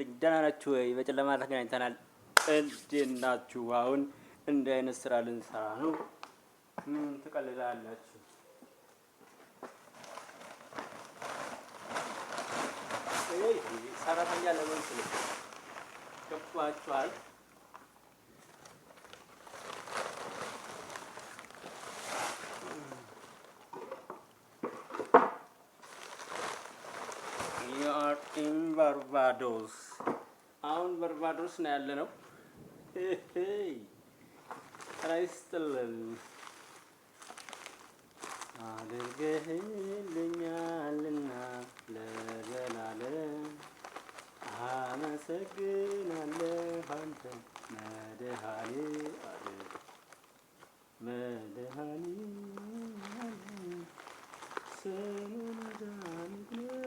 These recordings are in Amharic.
ይስጥልኝ። ደህና ናችሁ ወይ? በጨለማ ተገናኝተናል። እንዴት ናችሁ? አሁን እንዲህ አይነት ስራ ልንሰራ ነው። ምን ትቀልዳላችሁ? ሰራተኛ ለምን ስል ገብቷችኋል? We are in Barbados። አሁን ባርባዶስ ነው ያለነው። ጤና ይስጥልን። አድርገህልኛልና ለዘላለም አመሰግናለሁ አንተን መድኃኔዓለም መድኃኔዓለም ስምህ መድኃኒት ነው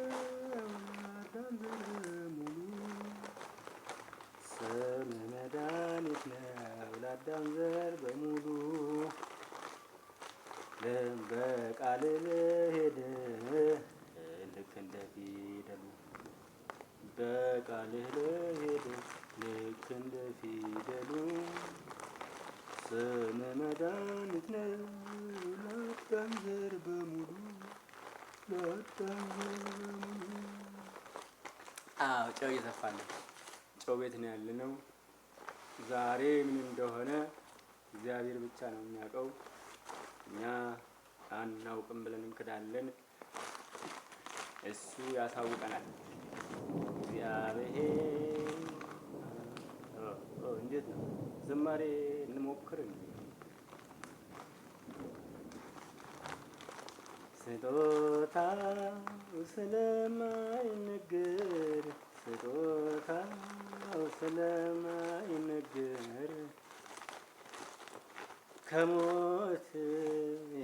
ለአዳም ዘር በሙሉ፣ ስምህ መድኃኒት ነው ለአዳም ዘር በሙሉ። በቃልህ ልሄድ ልክ እንደ ፊደሉ፣ በቃልህ ልሄድ ልክ እንደ ፊደሉ፣ ስምህ መድኃኒት ነው ለአዳም ዘር በሙሉ፣ ለአዳም ዘር በሙሉ። አዎ፣ ጨው እየሰፋን ነው። ጨው ቤት ነው ያለነው። ዛሬ ምን እንደሆነ እግዚአብሔር ብቻ ነው የሚያውቀው። እኛ አናውቅም ብለን እንክዳለን። እሱ ያሳውቀናል። እግዚአብሔር እንዴት ነው? ዝማሬ እንሞክር እንዴ? ስጦታው ስለማይነገር፣ ስጦታው ስለማይነገር፣ ከሞት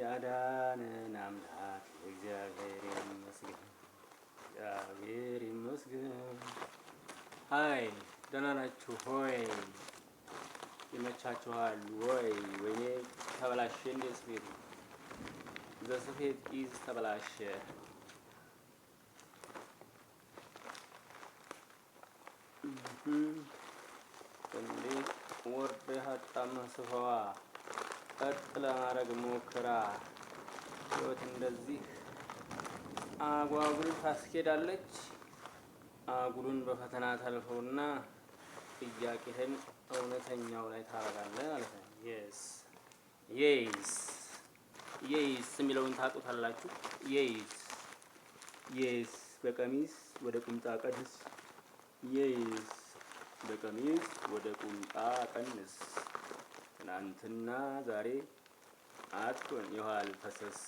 ያዳነን አምላክ እግዚአብሔር ይመስገን፣ እግዚአብሔር ይመስገን። Hi፣ ደህና ናችሁ ሆይ? ይመቻችኋል ወይ? ወይኔ ተበላሸ እንዴ ስፌቱ? The ስፌት is ተበላሸ። እንዴ ወርደህ አጣመህ ስፋዋ፣ ቀጥ ለማድረግ ሞክራ። ህይወት እንደዚህ አጓጉል ታስኬዳለች። አጉሉን በፈተና ታልፈውና ጥያቄህን እውነተኛው ላይ ታደርጋለህ ማለት ነው። Yes, yes, yes የሚለውን ታውቁታላችሁ። Yes, በቀሚስ ወደ ቁምጣ ቀንስ። Yes፣ በቀሚስ ወደ ቁምጣ ቀንስ። ትናንትና ዛሬ አትሆን የኋል ፈሰስ።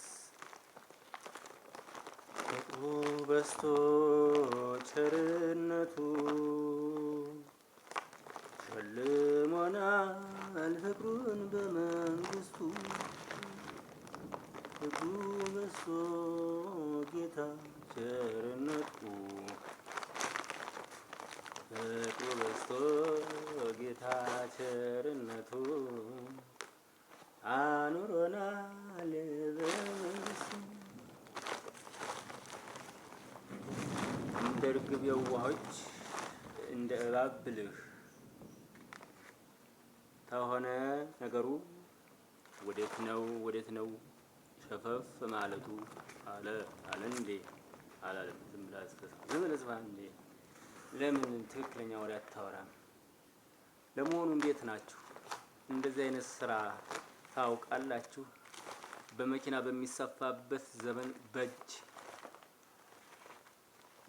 ፍቅሩ በዝቶ ቸርነቱ ሸልሞናል ፍቅሩን በመንግስቱ። ፍቅሩ በዝቶ ጌታ ቸርነቱ፣ ፍቅሩ በዝቶ ጌታ ቸርነቱ አኑሮናል በመንግስቱ። እንደ ርግብ የዋሆች እንደ እባብ ብልህ ተሆነ ነገሩ ወዴት ነው ወዴት ነው ሸፈፍ ማለቱ አለ አለ እንዴ? አላለም። ዝም ብለህ ዝም ብለህ ጽፋ እንዴ? ለምን ትክክለኛ ወሬ አታወራም? ለመሆኑ እንዴት ናችሁ? እንደዚህ አይነት ስራ ታውቃላችሁ? በመኪና በሚሰፋበት ዘመን በእጅ፣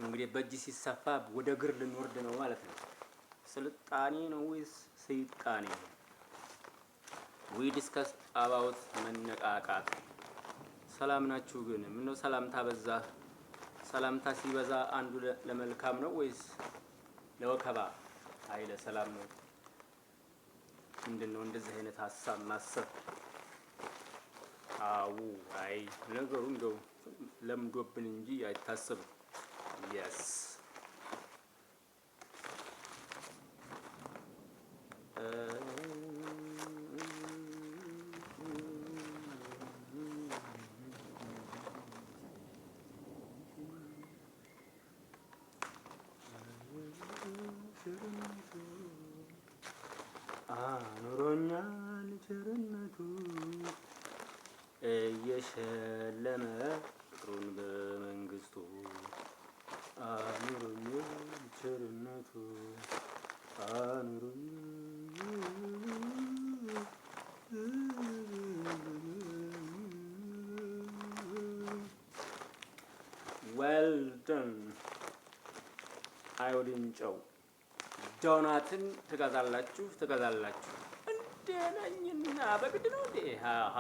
እንግዲህ በእጅ ሲሰፋ ወደ እግር ልንወርድ ነው ማለት ነው። ስልጣኔ ነው ወይስ ሰይጣኔ ነው? We discuss about መነቃቃት። ሰላም ናችሁ ግን? ምነው ሰላምታ በዛ? ሰላምታ ሲበዛ አንዱ ለመልካም ነው ወይስ ለወከባ? አይ ለሰላም ነው። ምንድን ነው እንደዚህ አይነት ሀሳብ ማሰብ? አው አይ ነገሩ እንደው ለምዶብን እንጂ አይታሰብም። Yes. የአዮዲን ጨው ዶናትን ትገዛላችሁ ትገዛላችሁ። እንዴ ነኝና በግድ ነው እንዴ? አሀ፣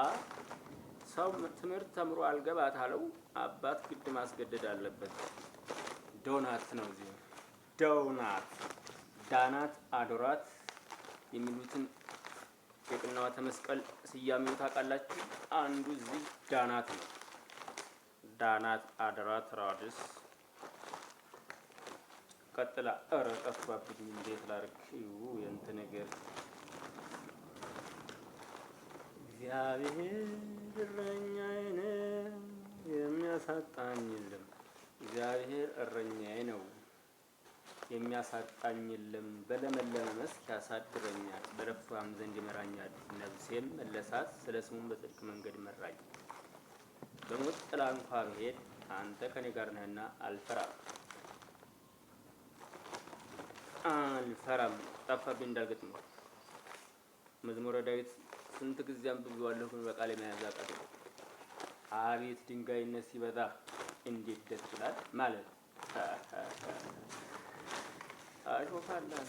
ሰው ትምህርት ተምሮ አልገባት አለው፣ አባት ግድ ማስገደድ አለበት። ዶናት ነው እዚህ፣ ዶናት፣ ዳናት፣ አዶራት የሚሉትን የቅንዋተ መስቀል ስያሜው ታውቃላችሁ። አንዱ እዚህ ዳናት ነው። ዳናት፣ አድራት፣ ራድስ። ቀጥላ ኧረ ጠፋብኝ። እንዴት ላድርግ? የእንት ነገር እግዚአብሔር እረኛዬ ነው፣ የሚያሳጣኝ የለም። እግዚአብሔር እረኛዬ ነው፣ የሚያሳጣኝ የለም። በለመለመ መስክ ያሳድረኛል፣ በዕረፍት ውኃም ዘንድ ይመራኛል። ነፍሴን መለሳት፣ ስለ ስሙም በጽድቅ መንገድ መራኝ። በሞት ጥላ እንኳ ብሄድ አንተ ከኔ ጋር ነህና አልፈራም፣ አልፈራም። ጠፋብኝ እንዳልገጥመው። መዝሙረ ዳዊት ስንት ጊዜ አንብቤዋለሁ፣ ግን በቃል የመያዝ አቃተኝ። አቤት ድንጋይነት ሲበዛ እንዴት ደስ ይላል ማለት አሾፋለሁ።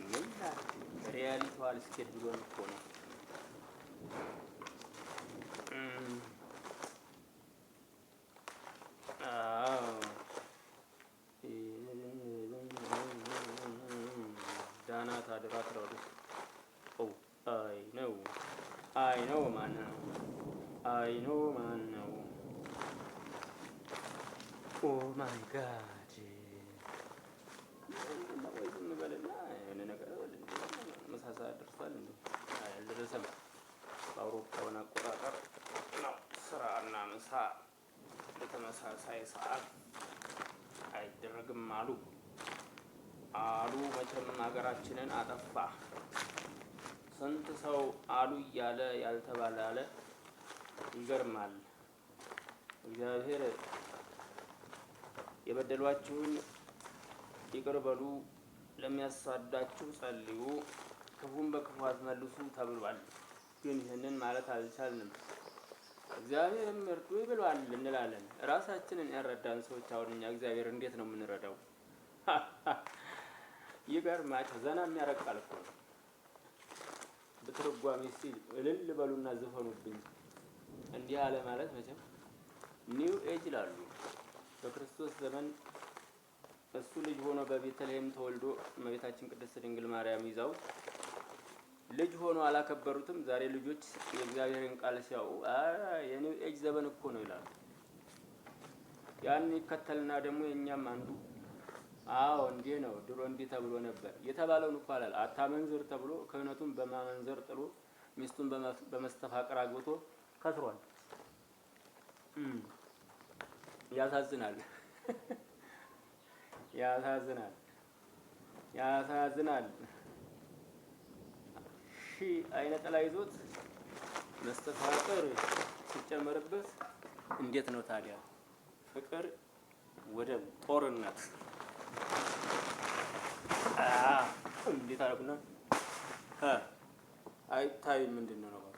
ምን reality ው አልስኬድ ብሎን እኮ ነው። አዎ፣ ዳናት፣ አድራት፣ ረዱስ። አይ ነው፣ አይ ነው፣ ማን ነው? አይ ነው፣ ማን ነው? Oh my God! ወይ ዝም በልና የሆነ ነገር በል። ምሳ ሰዓት ደርሷል እንዴ? አልደረሰም። በአውሮፓውያን አቆጣጠር ነው። ስራና ምሳ በተመሳሳይ ሰዓት አይደረግም አሉ አሉ። መቼም ሀገራችንን አጠፋ። ስንት ሰው አሉ እያለ ያልተባለ አለ። ይገርማል። እግዚአብሔር የበደሏችሁን ይቅር በሉ፣ ለሚያሳዳችሁ ጸልዩ፣ ክፉን በክፉ አትመልሱ ተብሏል። ግን ይህንን ማለት አልቻልንም። እግዚአብሔርም እርዱ ብሏል እንላለን። ራሳችንን ያልረዳን ሰዎች አሁን እኛ እግዚአብሔር እንዴት ነው የምንረዳው? ይገርማቸው። ዘና የሚያረግ ቃል እኮ ነው። በትርጓሜ እስቲ እልል በሉና ዝፈኑብኝ። እንዲህ አለ ማለት መቼም New Age ይላሉ። በክርስቶስ ዘመን እሱ ልጅ ሆኖ በቤተልሔም ተወልዶ እመቤታችን ቅድስት ድንግል ማርያም ይዛው ልጅ ሆኖ አላከበሩትም። ዛሬ ልጆች የእግዚአብሔርን ቃል ሲያዩ የ New Age ዘመን እኮ ነው ይላሉ። ያን ይከተልና ደግሞ የእኛም አንዱ አዎ እንዲህ ነው፣ ድሮ እንዲህ ተብሎ ነበር የተባለውን እኮ አላለ። አታመንዝር ተብሎ ክህነቱን በማመንዘር ጥሎ ሚስቱን በመስተፋቅር አግብቶ ከስሯል። ያሳዝናል፣ ያሳዝናል፣ ያሳዝናል። ሺህ አይነ ጥላ ይዞት መስተፋቅር ሲጨመርበት እንዴት ነው ታዲያ ፍቅር ወደ ጦርነት እንዴት አደረጉና አይታይም። ምንድን ነው ነገሩ?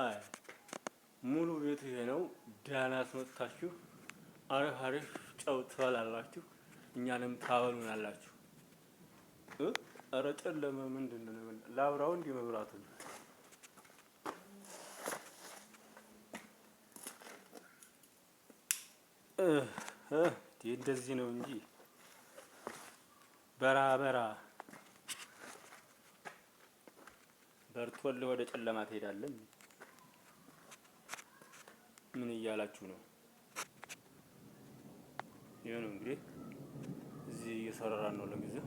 አይ፣ ሙሉ ቤቱ ይሄ ነው። ዳናት መጥታችሁ አሪፍ አሪፍ ጨው ትበላላችሁ፣ እኛንም ታበሉናላችሁ። ኧረ ጨለመ። ምንድን ነው ላብራው? እንዲህ መብራቱን እንደዚህ ነው እንጂ በራ በራ በርቶልህ ወደ ጨለማ ትሄዳለህ። ምን እያላችሁ ነው? ይሄ ነው እንግዲህ፣ እዚህ እየሰራን ነው ለጊዜው።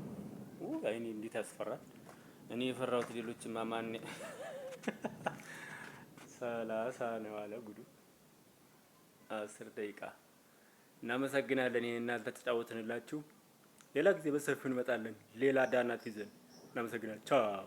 አይኔ እንዴት ያስፈራል! እኔ የፈራሁት ሌሎችማ ማን 30 ነው አለ ጉዱ። 10 ደቂቃ። እናመሰግናለን። ይሄን እናንተ ተጫወትንላችሁ። ሌላ ጊዜ በሰፊው እንመጣለን። ሌላ ዳናት ይዘን። እናመሰግናለን። ቻው።